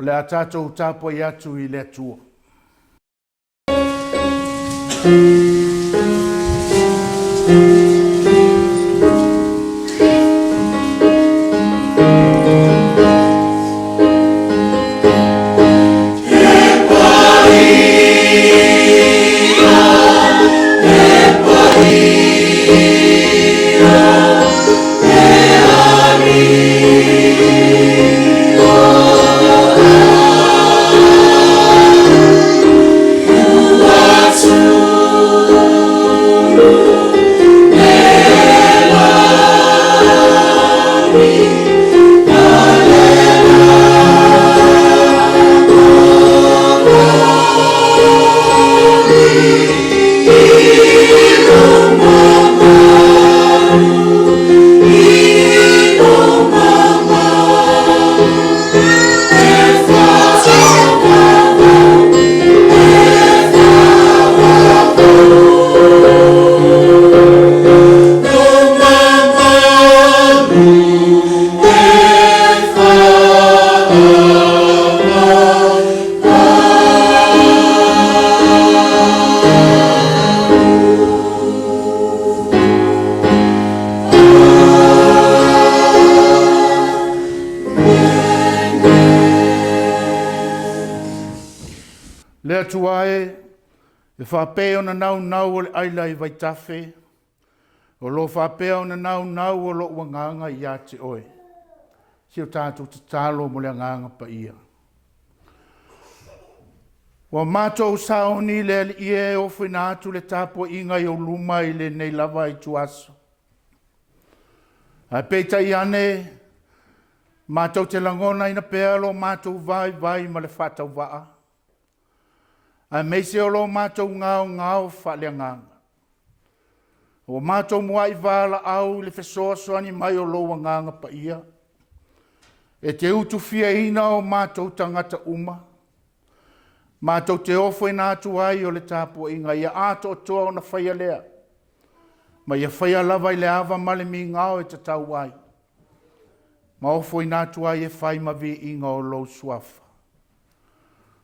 O le a tatou tapuai atu i le Atua. Le Atua e, e faapea ona naunau o le aila i vaitafe, o lo o faapea ona naunau o lou agaga ia te oe. Si o tatou tatalo mo le agaga paia. Ua matou sauni le Alii e ofoina atu le tapuaiga i ou luma i lenei lava ituaso. Ae peitai ane, matou te lagonaina pea lo matou vaivai ma le faatauvaa, aemaise o lo matou gaogao faaleagaga. Ua matou muai valaau i le fesoasoani mai o lou agaga paia, e te utufiaina o matou tagata uma, matou te ofoina atu ai o le tapuaiga ia atoatoa ona faia lea, ma ia faia lava i le ava ma le migao e tatau ai, ma ofoina atu ai e fai ma viiga o lou suafa.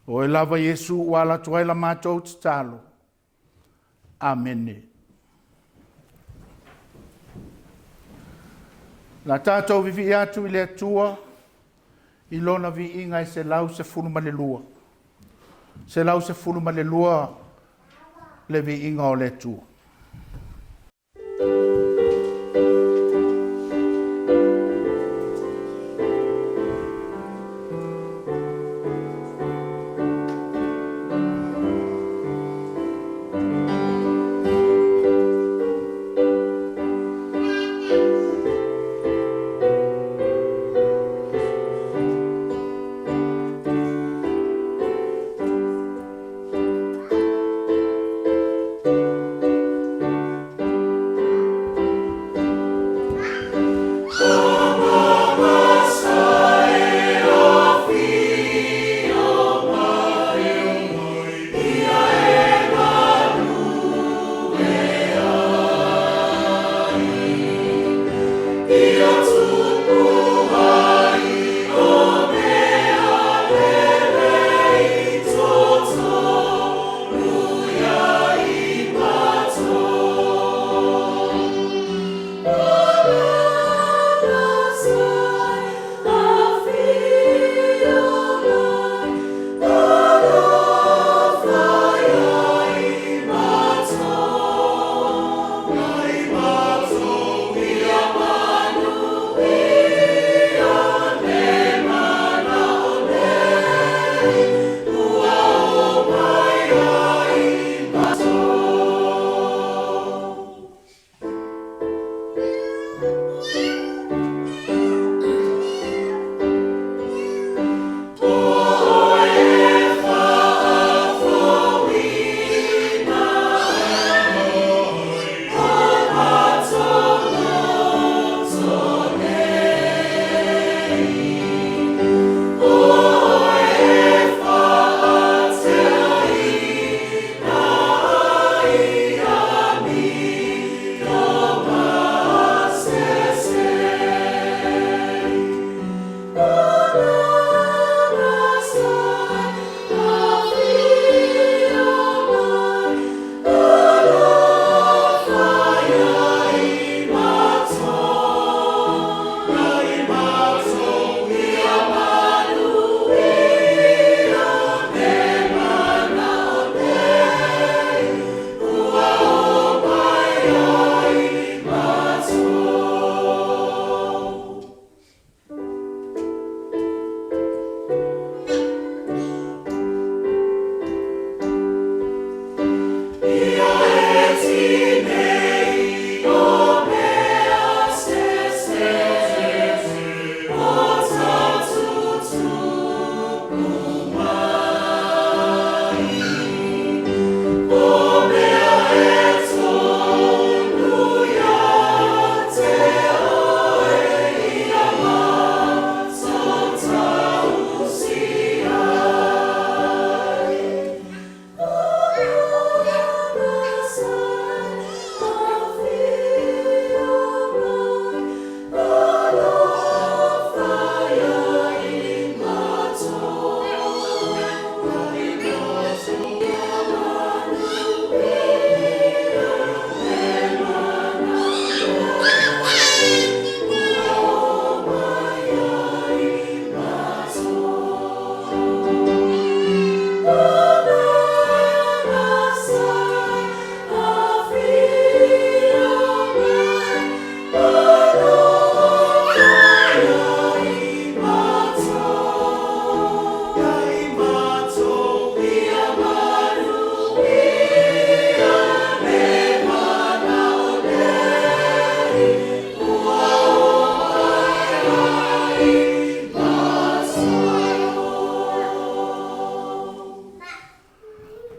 O oe lava Iesu ua ala atu ai la matou tatalo. Amene. La tatou vivii atu i le Atua i lona viiga e 112. 112 le viiga o le Atua.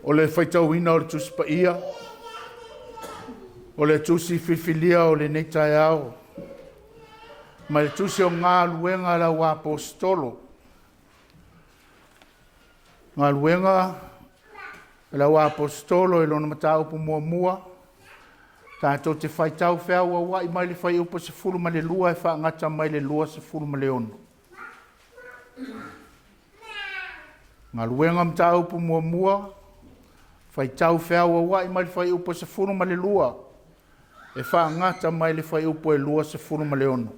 O le faitauina o le Tusi Paia, o le Tusi filifilia o lenei taeao, mai le Tusi o Galuega a le Au Aposetolo. Galuega a le Au Aposetolo i lona mataupu muamua, tatou te faitau feauauai mai le fuaiupu 12 e faagata mai le 26. Galuega Mataupu muamua, faitau feauauai mai le fuaiupu 12 e faagata mai le fuaiupu e 26.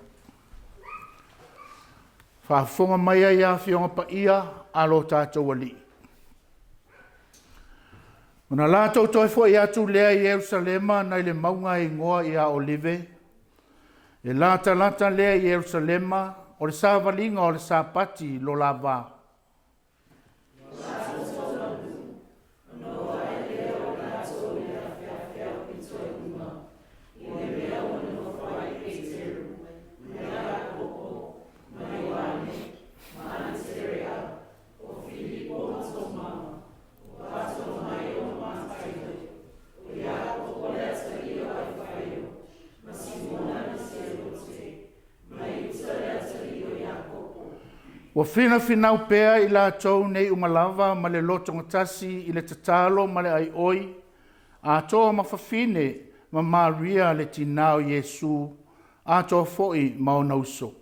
Faafofoga mai ai Afioga Paia a lo tatou Alii. Ona latou toe foi atu lea i Ierusalema nai le mauga e igoa ia Olive, e latalata lea i Ierusalema, o le savaliga o le Sapati lo la va. Ua finafinau pea i latou nei uma lava ma le lotogatasi i le tatalo ma le aioi, atoa ma fafine ma Maria le tinā o Iesu, atoa foi ma ona uso.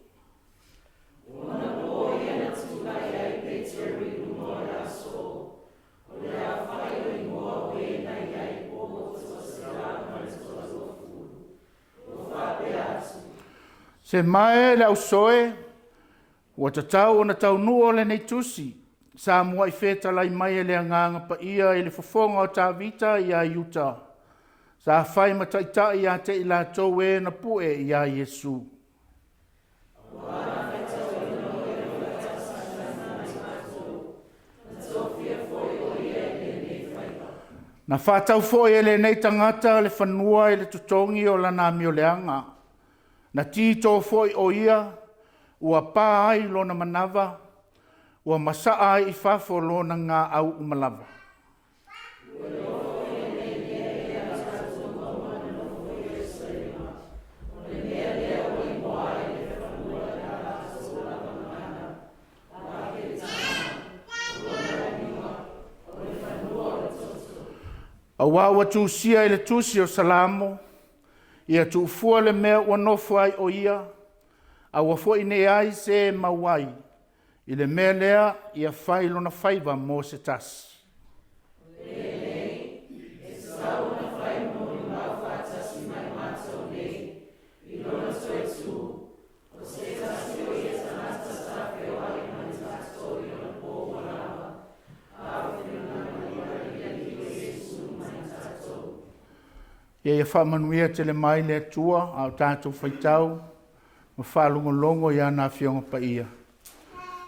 Semae le ausoe, ua tatau ona taunuu lenei tusi sa muai fetalai mai e le Agaga Paia i le fofoga o Tavita ia Iuta, sa fai ma taitai ia te i latou e na pue ia Iesu. Na faatau foi e lenei tagata le fanua i le totogi o lana amioleaga. Na tito foi o ia ua pa ai lona manava, ua masaa ai i fafo lona gaau uma lava. Aua ua tusia i le Tusi o Salamo, ‘Ia tuufua le mea ua nofo ai o ia, aua foi ne i ai se e mau ai i le mea lea, ia fai lona faiva mo se tasi. Ia faamanuia tele mai le Atua a o tatou faitau ma faalogologo i ana Afioga Paia,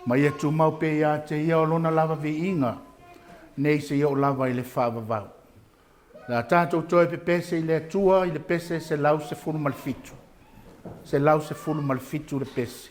ma ia tumau pea ia te Ia o Lona lava viiga nei seia oo lava i le faavavau. O le a tatou toe pepese i le Atua i le pese 117, 117 le pese.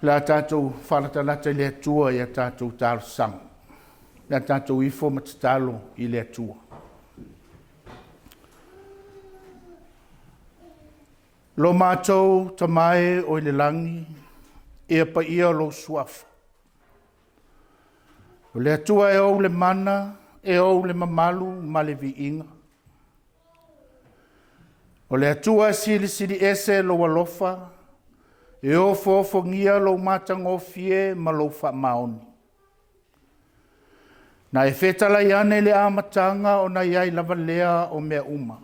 Le a tatou faalatalata i le Atua i a tatou talosaga. Le a tatou ifo ma tatalo i le Atua. Lo matou Tama e o i le lagi, ia paia lou Suafa. O le Atua e ou le mana, e ou le mamalu ma le viiga. O le Atua e silisili ese lou alofa, e ofoofogia lou matagofie ma lou faamaoni. Na e fetalai ane i le amataga ona i ai lava lea o mea uma.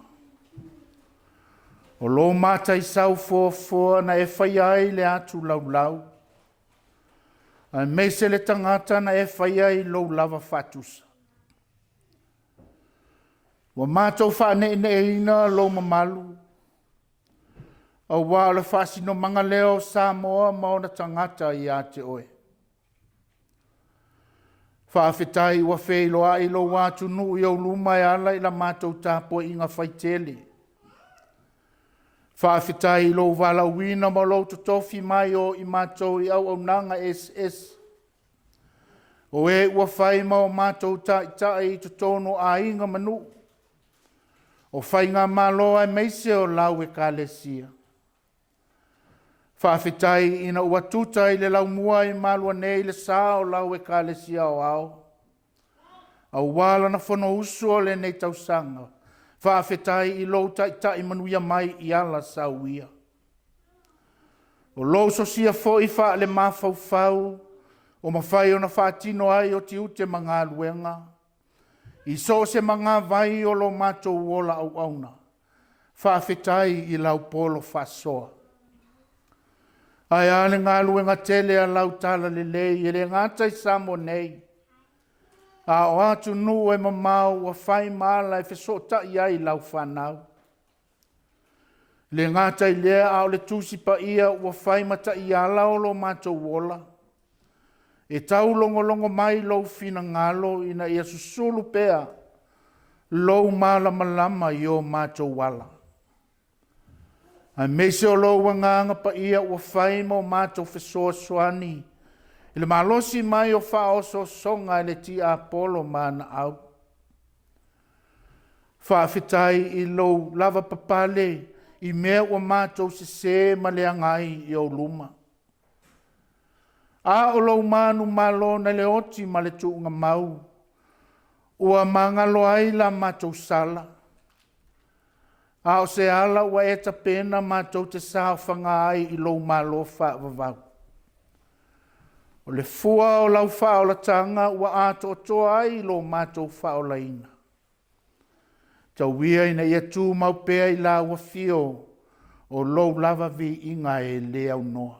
O lo mataisau foafoa na e faia ai le atu laulau, aemaise le tagata na e faia i lou lava faatusa. Ua matou faaneeneeina lou mamalu, aua o le faasinomaga lea o Samoa ma ona tagata ia te oe. Faafetai ua feiloai lou atunuu i ou luma e ala i la matou tapuaiga faitele. Faafetai i lou valaauina ma lou totofi mai o i matou i auaunaga eseese, o e ua fai ma o matou taitai i totonu o aiga ma nuu, o faigamalo aemaise o lau Ekalesia. Faafetai ina ua tuta i le laumua i Malua nei le sa o lau Ekalesia Aoao, aua lana Fonousu o lenei tausaga. Faafetai i lou taitai manuia mai i ala sauia. O lou sosia foi faale-mafaufau ua mafai ona faatino ai o tiute ma galuega i so o se magavai o lo matou ola auauna. Faafetai i lau polo faasoa. Ae a le galuega tele a lau talalelei e le gata i Samoa nei, a o atunuu e mamao ua fai ma ala e fesootai ai lau fanau. Le gata i lea, a o le Tusi Paia ua fai ma taiala o lo matou ola, e taulogologo mai lou finagalo ina ia susulu pea lou malamalama i o matou ala. Aemaise o lou Agaga Paia ua fai ma o matou fesoasoani i le malosi mai o faaosoosoga e le tiapolo ma ana au. Faafetai i lou lavapapale i mea ua matou sese ma leaga ai i ou luma. A o lou manumalo nai le oti ma le tuugamau ua magalo ai la matou sala, a o se ala ua e tapena matou te saofaga ai i lou malo faavavau. O le fua o lau faaolataga ua atoatoa ai lo matou faaolaina. Tau ia ina ia tumau pea i lau afio o lou lava viiga e le aunoa.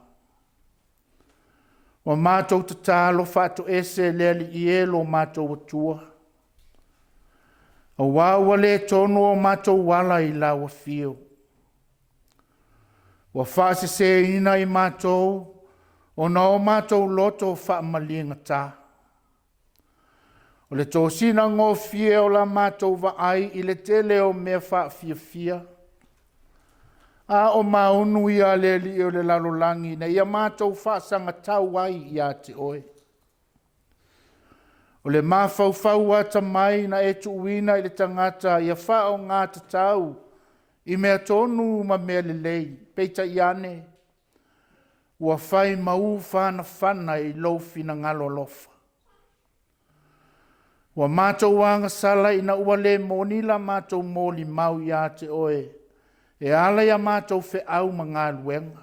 Ua matou tatalo faatoese le Alii e lo matou Atua, aua ua le tonu o matou ala i lau afio. Ua faaseseina i matou ona o matou loto faamaliegata. O le tosina gofie o la matou vaai i le tele o mea faafiafia, a o maunu ia a le alii o le lalolagi ina ia matou faasagatau ai ia te oe. O le mafaufau atamai na e tuuina i le tagata ia faaaoga tatau i mea tonu ma mea lelei, peitai ane ua fai ma ufanafana i lou finagalo alofa. Ua matou agasala ina ua le moni la matou molimau ia te oe e ala ia matou feau ma galuega.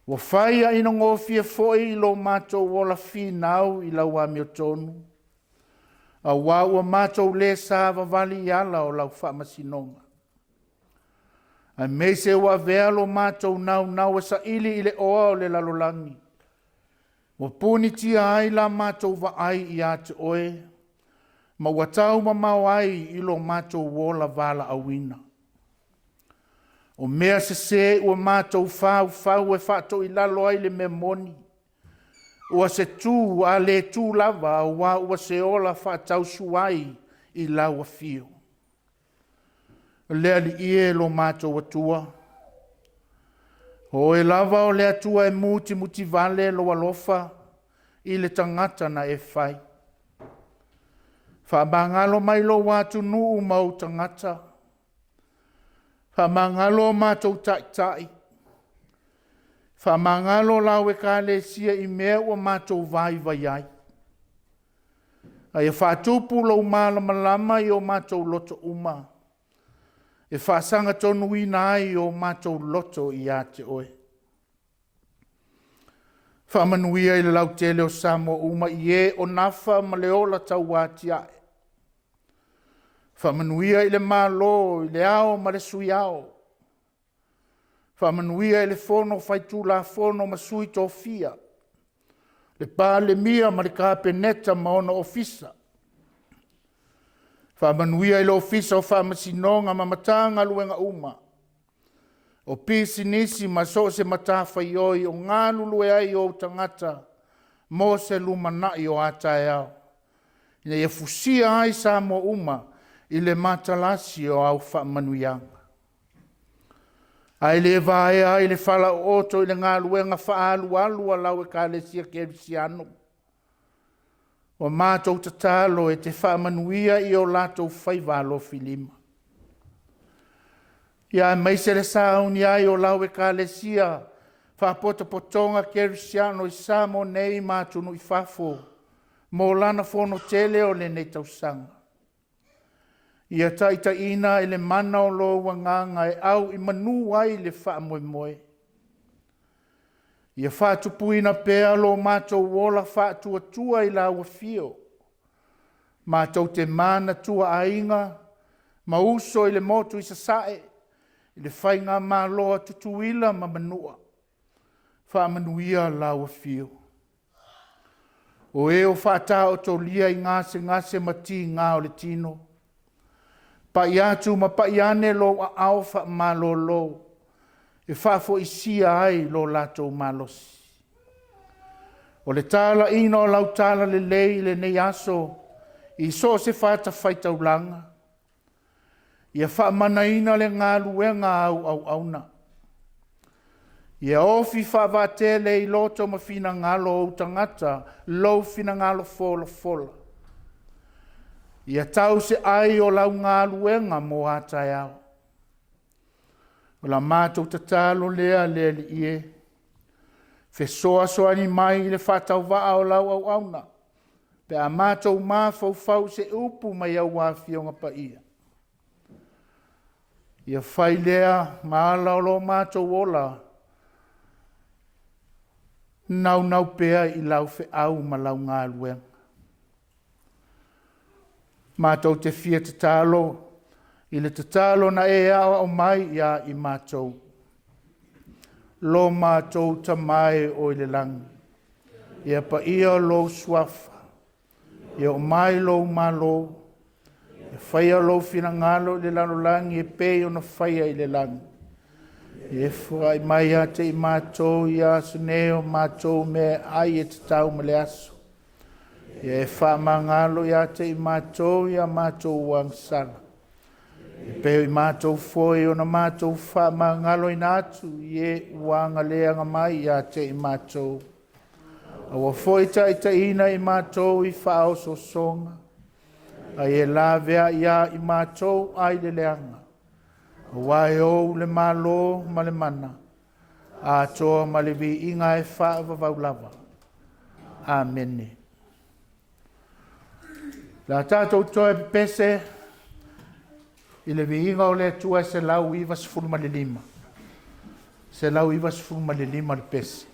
Ua fai ainogofie foi i lo matou ola finau i lau amiotonu, aua ua matou le savavali i ala o lau faamasinoga. Aemaise ua avea lo matou naunau e saili i le oa o le lalolagi, ua punitia ai la matou vaai ia te oe, ma ua taumamao ai i lo matou ola valaauina. O mea sese ua matou faufau e faatoilalo ai le mea moni, ua se tu a le tu lava, aua ua se ola faatausuai i lau afio. O le Alii e lo matou Atua, O oe lava o le Atua e mutimutivale lou alofa i le tagata na e fai. Faamagalo mai lou atunuu ma ou tagata, faamagalo o matou taitai, faamagalo lau Ekalesia i mea ua matou vaivai ai, a ia faatupu lou malamalama i o matou loto uma e faasagatonuina ai o matou loto ia te Oe. Faamanuia i le lautele o Samoa uma i e o nafa ma le ola tauatia'e. Faamanuia i le Malo i Le Ao ma le Sui Ao, faamanuia i le Fono Faitulafono ma Sui Tofia, le Palemia ma le Kapeneta ma ona Ofisa. Faamanuia i le Ofisa o Faamasinoga ma Matagaluega uma, o pisinisi ma so o se matafaioi o galulue ai ou tagata mo se lumanai o a taeao, ina ia fusia ai Samoa uma i le matalasi o au faamanuiaga. Ae le vaea ai le falaooto i le galuega faaalualu a lau Ekalesia Kerisiano, ua matou tatalo e te faamanuia i o latou faiva alofilima. Ia aemaise le sauni ai o lau Ekalesia Faapotopotoga Kerisiano i Samoa nei ma atunuu i fafo mo lana fonotele o lenei tausaga. Ia taitaiina i le mana o lou Agaga e au i manu ai le faamoemoe. Ia faatupuina pea lo matou ola faatuatua i lau afio, matou te manatua aiga ma uso i le motu i Sasae i le Faigamalo a Tutuila ma Manua. Faamanuia lau afio. O e o faataotolia i gasegase ma tiga o le tino, pai atu ma pai ane lou aao faamalolo e faafoisia ai lo latou malosi. O le talaiina o lau talalelei i lenei aso i so o se fatafaitaulaga, ia faamanaina le galuega a au auauna, ia ofi faavaatele i loto ma finagalo o ou tagata lou finagalo folafola. Ia tau se ai o lau galuega mo a taeao. O la matou tatalo lea le Alii e, fesoasoani mai i le faatauvaa o lau auauna pe a matou mafaufau i se upu mai au Afioga Paia. Ia fai lea ma ala o lo matou ola naunau pea i lau feau ma lau galuega. Matou te fia tatalo i le tatalo na e aoao mai ia i matou. Lo matou Tama e oi le lagi, ia paia lou Suafa, ia oo mai lou Malo, ia faia lou finagalo i le lalolagi e pei ona faia i le lagi. Ia foai mai ia te i matou ia aso nei o matou meaai e tatau ma le aso. Ia e faamagalo ia te i matou i a matou agasala, e pei o i matou foi ona matou faamagaloina atu i e ua agaleaga mai ia te i matou. Aua foi taitaiina i matou i faaosoosoga, ae laveai ia i matou ai le leaga, aua e ou le Malo ma le mana, atoa ma le viiga e faavavau lava. Amene. O le a tatou toe pepese i le viiga o le Atua e 195. 195 le pese.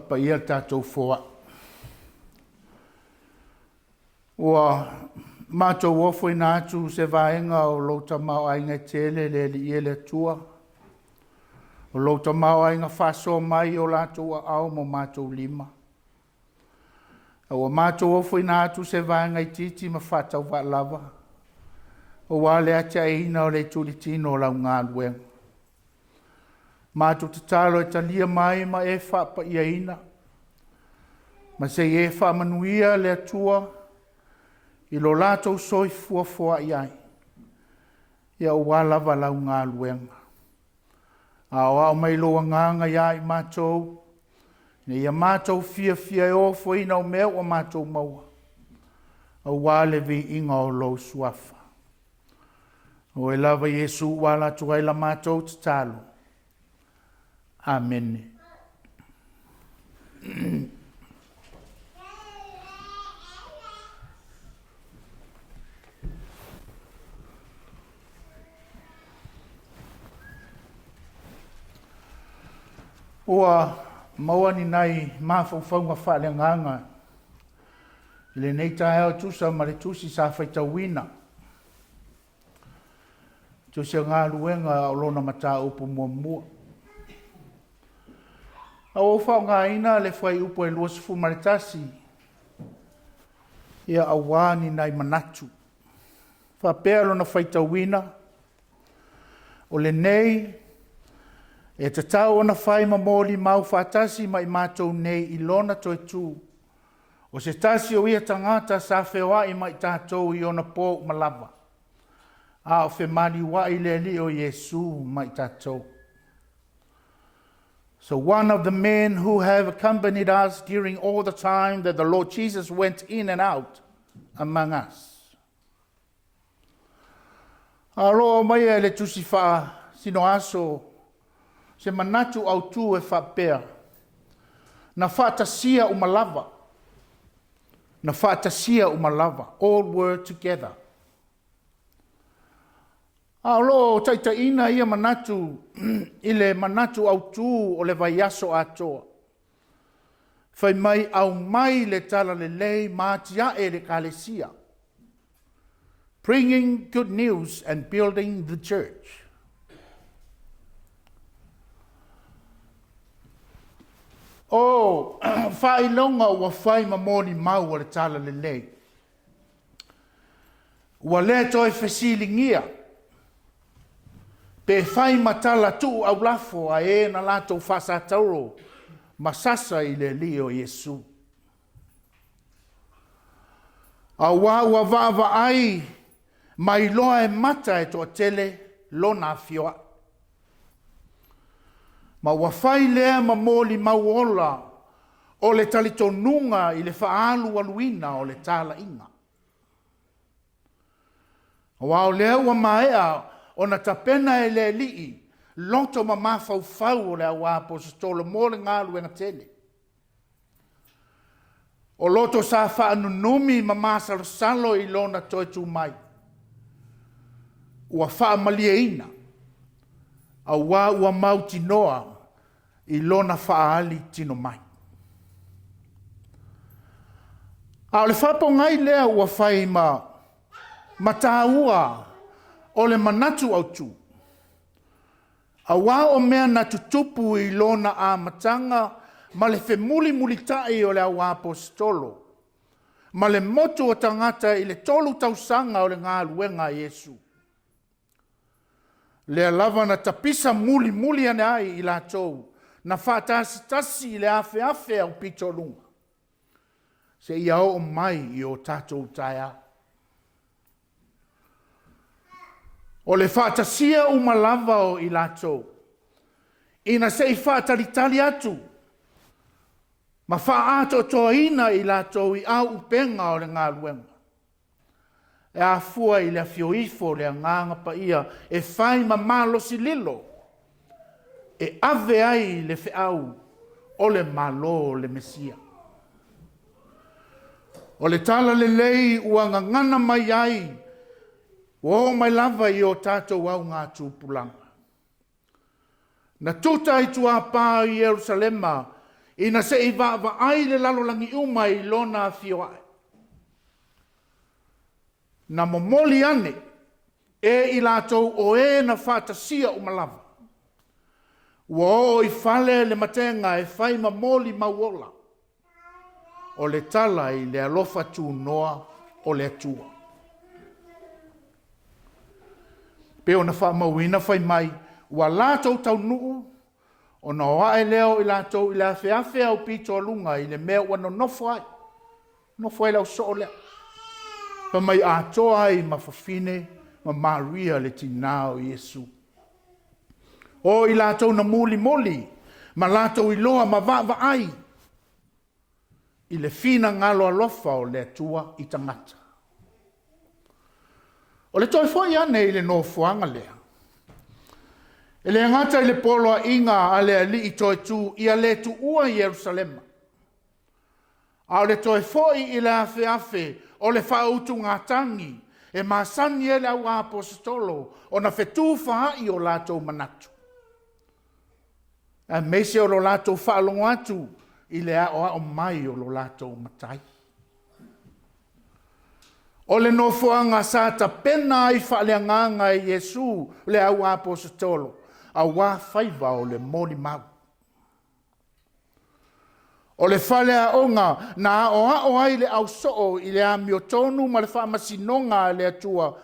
Faapaia le tatou foai. Ua matou ofoina atu se vaega o lou tamaoaiga e tele le Alii e le Atua, o lou tamaoaiga faasoa mai i o latou aao ma o matou lima. A ua matou ofoina atu se vaega itiiti ma faatauvaa lava, aua le atiaeina o le itulitino o lau galuega. Matou tatalo e talia mai ma e faapaiaina, ma se i e faamanuia le Atua i lo latou soifua foai ai, ia aua lava lau galuega. Aoao mai lou agaga ia i matou, ina ia matou fiafia e ofoina o mea ua matou maua, aua le viiga o lou suafa. O oe lava Iesu ua ala atu ai la matou tatalo. Amene. Ua maua ni nai mafaufauga faaleagaga i lenei taeao e tusa ma le tusi sa faitauina, tusi o galuega o lona mataupu muamua. A ua ou faaaogaina le fuaiupu e 21, ia aua ni nai manatu. Faapea lona faitauina, o lenei e tatau ona fai ma molimau faatasi ma i matou nei i lona toe tu, o se tasi o ia tagata sa feoai ma i tatou i ona po uma lava, a o femaliuai le Alii o Iesu ma i tatou. So one of the men who have accompanied us during all the time that the Lord Jesus went in and out among us. A o lo o aumaia e le tusi faasinoaso se manatu autu e faapea, na faatasia uma lava, na faatasia uma lava, all were together. A o lo o taitaiina ia manatu i le manatu autu o le vaiaso atoa. Fai mai, aumai le talalelei ma atiae le Ekalesia. Bringing good news and building the church. O faailoga ua fai ma molimau o le talalelei. Ua le toe fesiligia pe fai ma tala tuu aulafo a e na latou faasatauro ma sasa i le Alii o Iesu. Aua ua vaavaai ma iloa e mata e toatele lona afioa'i. Ma ua fai lea ma molimau ola o le talitonuga i le faaalualuina o le talaiga. Aua o lea ua maea ona tapena e le Alii loto ma mafaufau o le au aposetolo mo le galuega tele. O loto sa faanunumi ma masalosalo i lona toe tu mai, ua faamalieina, aua ua mautinoa i lona faaali tino mai. A o le faapogai lea ua fai ma mataua o le manatu autu, aua o mea na tutupu i lona amataga ma le femulimulitai o le au aposetolo ma le motu o tagata i le 3 tausaga o le galuega a Iesu. Lea lava na tapisa mulimuli ane ai i latou na faatasitasi i le afeafe aupito luga, seia oo mai i o tatou taeao. O le faatasia uma lava o i latou, ina se i faatalitali atu ma faaatoatoaina i latou i auupega o le galuega, e afua i le afio ifo o le Agaga Paia e fai ma malosi lilo, e ave ai le feau o le Malo o le Mesia. O le talalelei ua gagana mai ai, ua oo mai lava i o tatou augatupulaga. Na tuta i tuapā o Ierusalema Ina se i vaavaai le lalolagi uma i lona afio ae. Na momoli ane e i latou o e na faatasia uma lava. Ua oo i fale le matega e fai ma moli mauola. O le tala i le alofa tunoa o le Atua. Pe ona faamauina fai mai, ua latou taunuu ona o ae lea o i latou i le afeafe au pito a luga i le mea ua nonofo ai. Nofo ai le ausoo lea. Fai mai atoa ai ma fafine ma Maria le tinā o Iesu. O i latou na mulimuli ma latou iloa ma vaavaai i le finagalo alofa o le Atua i tagata. O le toe foi ane i le nofoaga lea, e le gata i le poloaiga a le alii toe tu ia le tuua Ierusalema, a o le toe foi i le afeafe o le faautugatagi e masani ai le au aposetolo ona fetufaai o latou manatu, aemaise o lo latou faalogo atu i le aoao mai o lo latou Matai. O le nofoaga sa tapena ai faaleagaga e Iesu le au aposetolo auā faiva o le molimau. O le faleaoga na aoao ai le ausoo i le amiotonu ma le faamasinoga a le Atua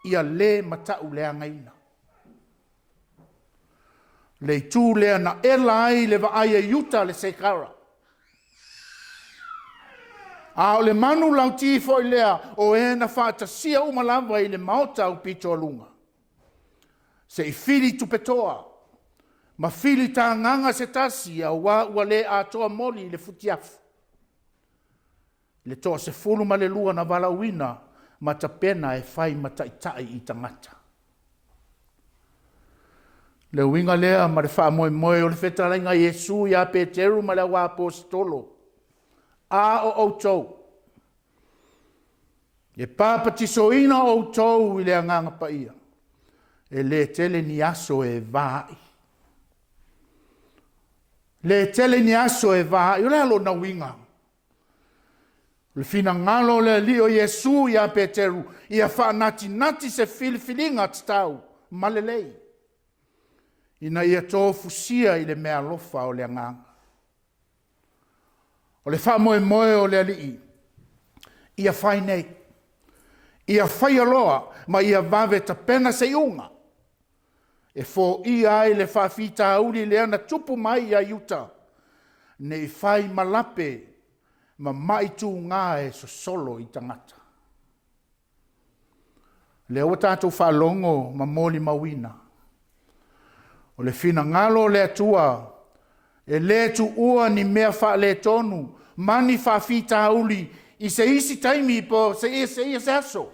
ia le matauleagaina. Le itu lea na ela ai le vaai a Iuta le Sekara. A o le manu lauti foi lea o e na faatasia uma lava i le maota aupitoaluga, se i fili tupetoa ma fili tagaga se tasi auā ua le atoa moli i le futiafu. Le 12 na valaauina ma tapena e fai ma taitai i tagata. Le uiga lea ma le faamoemoe o le fetalaiga a Iesu ia Peteru ma le au aposetolo, a o outou, e papatisoina outou i le Agaga Paia, e le tele ni aso e va ai. Le tele ni aso e va ai. O le a lona uiga? O le finagalo o le Alii o Iesu ia Peteru, ia faanatinati se filifiliga tatau ma lelei, ina ia tofusia i le meaalofa o le Agaga. O le faamoemoe o le Alii, ia fai nei, ia faia loa ma ia vave tapena se iuga e foia ai le faafitauli lea na tupu mai ia Iuta, ne i fai ma lape ma mai tuga e sosolo i tagata. Lea ua tatou faalogo ma molimauina, o le finagalo o le Atua e le tuua ni mea faaletonu ma ni faafitauli i se isi taimi po o se aso.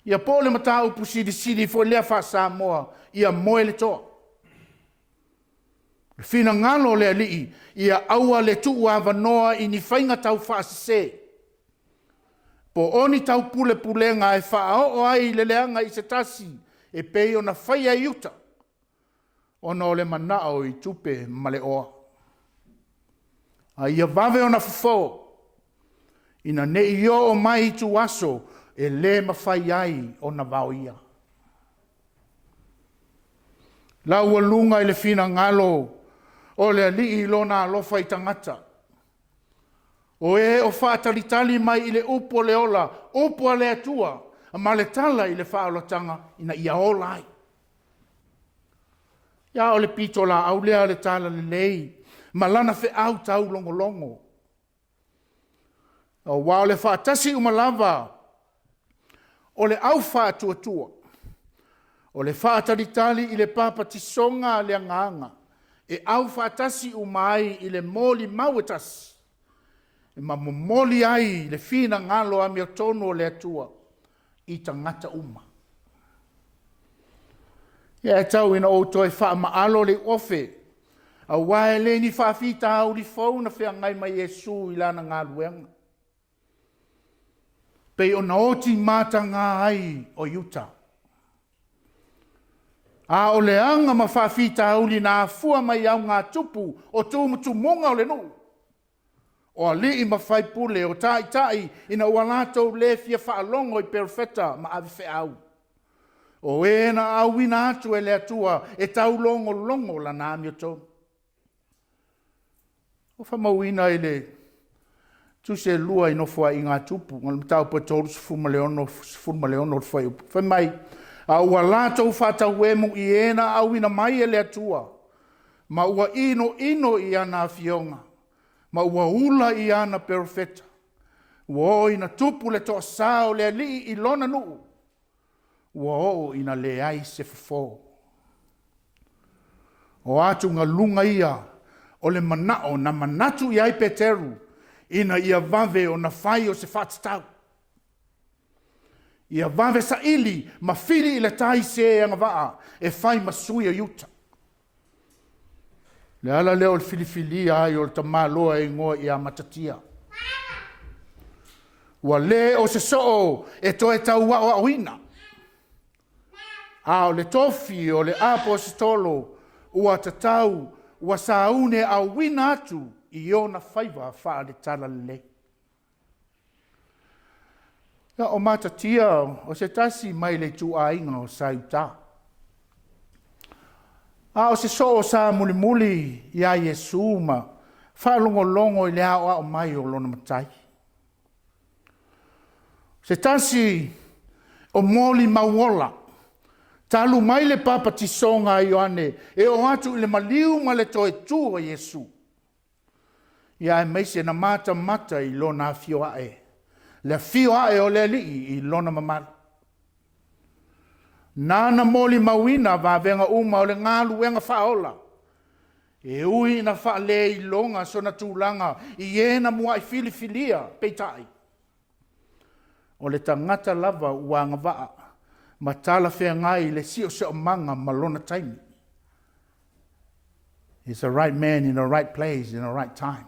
Ia po o le mataupu silisili foi lea faa-Samoa, ia moe le toa. O le finagalo o le Alii, ia aua le tuuavanoa i ni faiga taufaasese, po o ni taupulepulega e faaoo ai le leaga i se tasi e pei ona faia e Iuta, ona o le manao i tupe ma le oa. A ia vave ona fofo, ina ne i oo mai ituaso e le mafai ai ona vaoia. Laualuga i le finagalo o le Alii i lona alofa i tagata, o e o faatalitali mai i le upu o le ola, upu a le Atua, ma le tala i le faaolataga ina ia ola ai. Ia o le pitolaau lea a le Talalelei ma lana feau taulogologo. Aua o le faatasi uma lava o le au faatuatua, o le faatalitali i le papatisoga a le Agaga, e aufaatasi uma ai i le molimau e tasi, ma momoli ai le finagalo amiotonu o le Atua i tagata uma. Ia e tau ina ou toe faamaalo le ofe, aua e le ni faafitauli fou na feagai ma Iesu i lana galuega, pei ona oti mataga ai o Iuta. A o le aga ma faafitauli na afua mai i augatupu o tumutumuga o le nuu, o alii ma faipule, o taitai ina ua latou le fia faalogo i perofeta ma avefeau, o e na auina atu e le Atua e taulogologo lana amiotonu. Ua faamauina i le Tusi e lua i Nofoaiga a Tupu, o le mataupu e 36, 16 le fuaiupu, fai mai, a ua latou faatauemu i e na auina mai e le Atua, ma ua inoino i ana afioga, ma ua ula i ana perofeta, ua oo ina tupu le toasa o le Alii i lona nuu, ua oo ina leai se fofo. O atugaluga ia o le manao na manatu i ai Peteru ina ia vave ona fai o se faatatau, ia vave saili ma fili i le tai se agavaa e fai ma sui o Iuta. O le ala lea o le filifilia ai o le tamaloa e igoa ia Matatia. Ua le o se soo e toe tau aoaoina, a o le tofi o le aposetolo ua tatau ua sauni e auina atu i ona faiva faale-talalelei. Ia, o Matatia o se tasi mai le ituaiga o Saiuta. A o se soo sa mulimuli ia Iesu ma faalogologo i le aoao mai o lona Matai. O se tasi o molimau ola talu mai le papatisoga a Ioane e oo atu i le maliu ma le toe tu o Iesu, ia aemaise na matamata i lona afio ae, le afio ae o le Alii i lona mamalu. Nana molimauina vavega uma o le galuega faaola, e ui ina faaleiloga sona tulaga i e na muai filifilia, peitai, o le tagata lava ua agavaa ma talafeagai le siosiomaga ma lona taimi. He's the right man in the right place in the right time.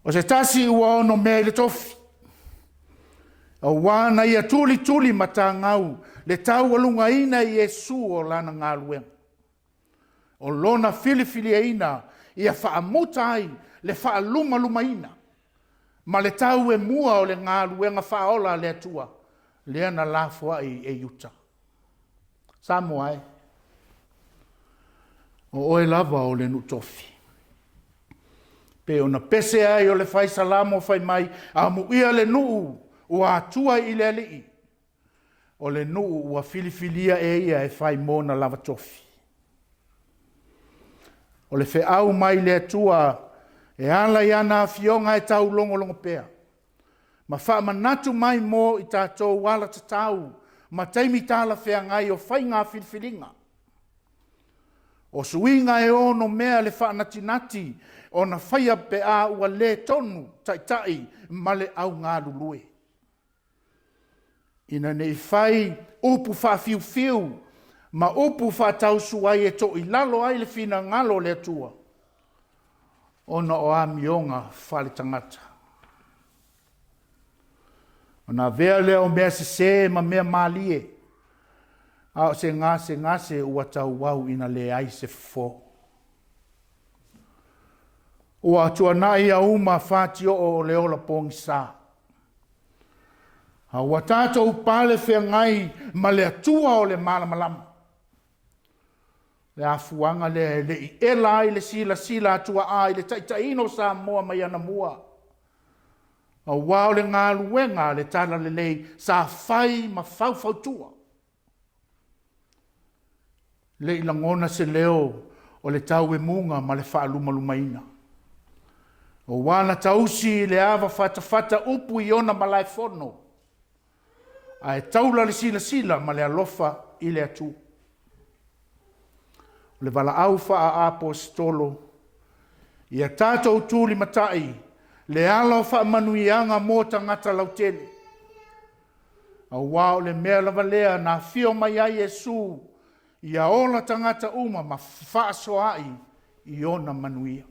O se tasi ua onomea i le tofi, aua na ia tulituli matagau le taualugaina e Iesu o lana galuega, o lona filifiliaina ia faamuta ai le faalumalumaina ma le tauemua o le galuega faaola a le Atua lea na lafoai e Iuta. Samoa e, o oe lava o le nuu tofi. Pe ona pese ai o le fai Salamo fai mai, amuia le nuu ua atua i le Alii, o le nuu ua filifilia e ia e fai mona lava tofi. O le feau mai le Atua e ala i ana afioga e taulogologo pea, ma faamanatu mai mo i tatou alatatau ma taimi talafeagai o faiga filifiliga. O suiga e onomea le faanatinati ona faia pe a ua le tonu taitai ma le au galulue, ina ne i fai upu faafiufiu ma upu faatausuai e toilalo ai le finagalo o le Atua ona o amioga faaletagata. Ona avea lea o mea sese ma mea malie, a o se gasegase ua tauau ina leai se fofo. Ua tuanai auma fatioo o le ola pogisa, a ua tatou pale feagai ma le Atua o le malamalama. Le afuaga lea e le i ela ai le silasila a tuaa i le taitaiina o Samoa mai anamua, aua o le galuega a le Talalelei sa fai ma faufautua. Le i lagona se leo o le tauemuga ma le faalumalumaina, aua na tausi i le ava fatafata upu i ona malaefono, ae taula le silasila ma le alofa i le Atua. O le valaau faa-aposetolo, ia tatou tulimatai le ala o faamanuiaga mo tagata lautele, aua o le mea lava lea na afio mai ai Iesu ia ola tagata uma ma fefaasoaai i ona manuia.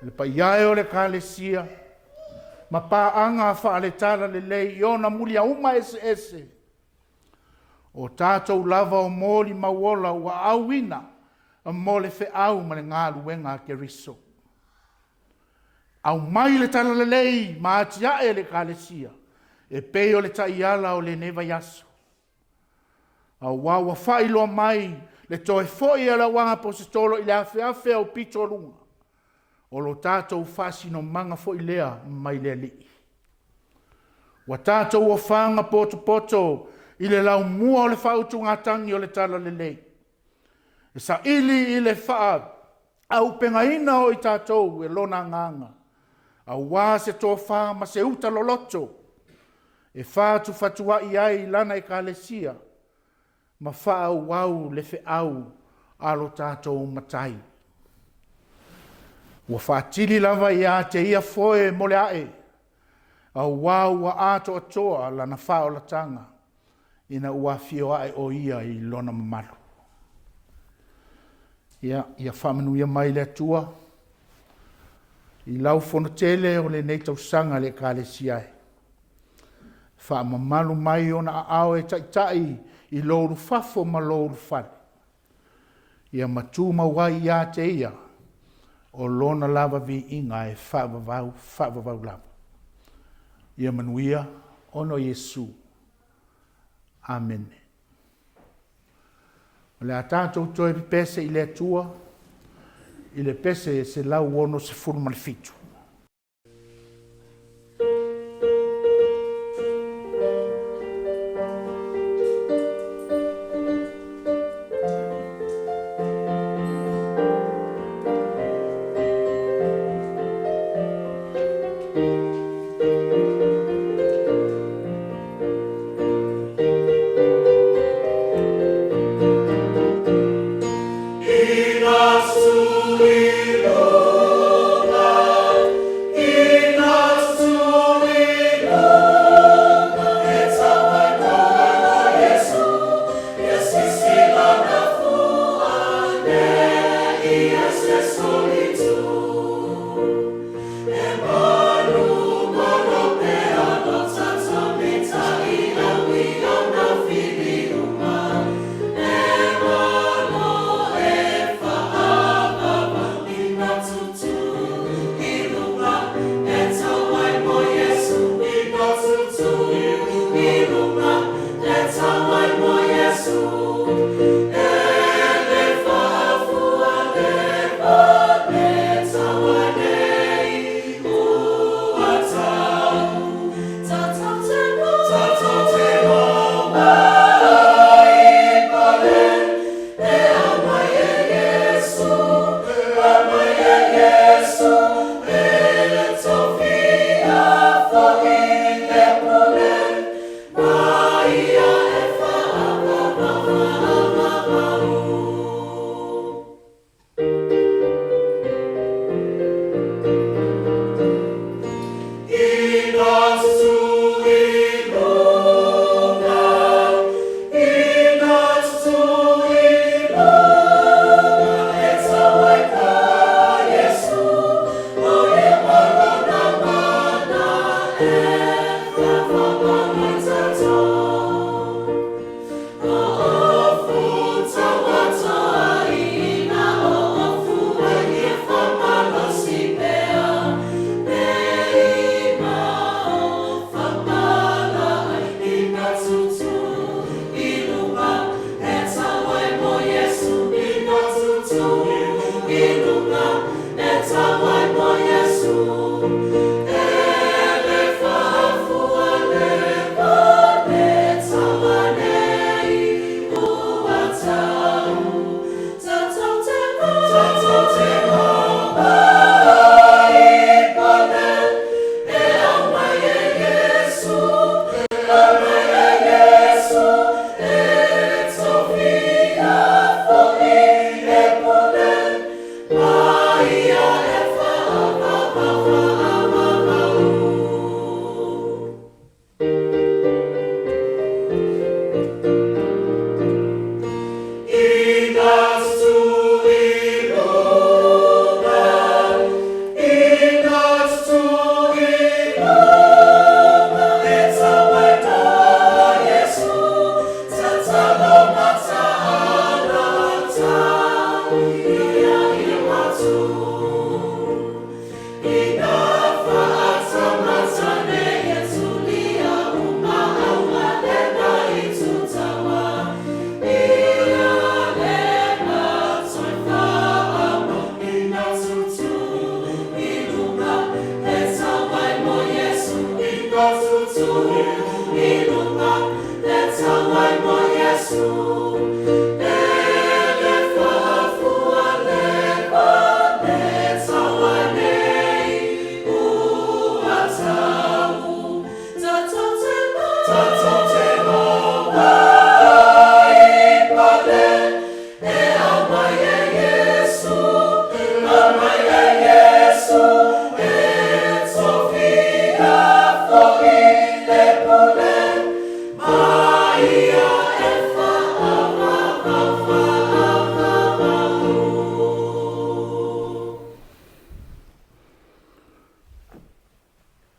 Le paia e o le Ekalesia ma paaga faale-Talalelei i ona muliauma eseese. O tatou lava o molimau ola ua auina mo le feau ma le galuega a Keriso. Aumai le talalelei ma atiae le Ekalesia e pei o le taiala o lenei vaiaso. Auā ua faailoa mai le toe foi a le auaposeitolo i le afeafe aupito o luga, o lo tatou faasinomaga foi lea mai le Alii. Ua tatou ofaga potopoto i le laumua o le faautugatagi o le talalelei, e saili i le faaauupegaina o i tatou e Lona Agaga, aua se tofa ma se uta loloto e fatufatuai ai Lana Ekalesia ma faaauau le feau a lo tatou Matai. Ua faatili lava ia te Ia foe mo le ae, auā ua atoatoa lana faaolataga ina ua afio ae o Ia i Lona mamalu. Ia, ia faamanuia mai le Atua i lau fonotele o lenei tausaga le Ekalesia e. Faamamalu mai ona aao e taitai i lou ulufafo ma lou ulufale, ia matumau ai ia te Ia o Lona lava viiga e faavavau, faavavau lava. Ia manuia ona o Iesu. Amene. O le a tatou toe pepese i le Atua i le pese 167. Ina su i luga.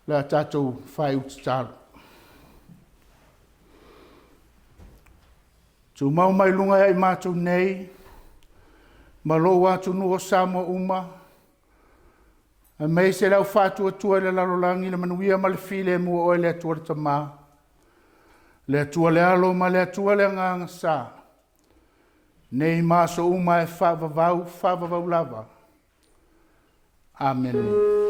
Le a tatou faaiu tatalo. Tumau mai luga ia i matou nei ma lou atunuu o Samoa uma, aemaise le au faatuatua i le lalolagi le manuia ma le filemu o Oe le Atua le Tama, le Atua le Alo ma le Atua le Agaga Sa, nei ma aso uma e faavavau, faavavau lava. Amene. Amene.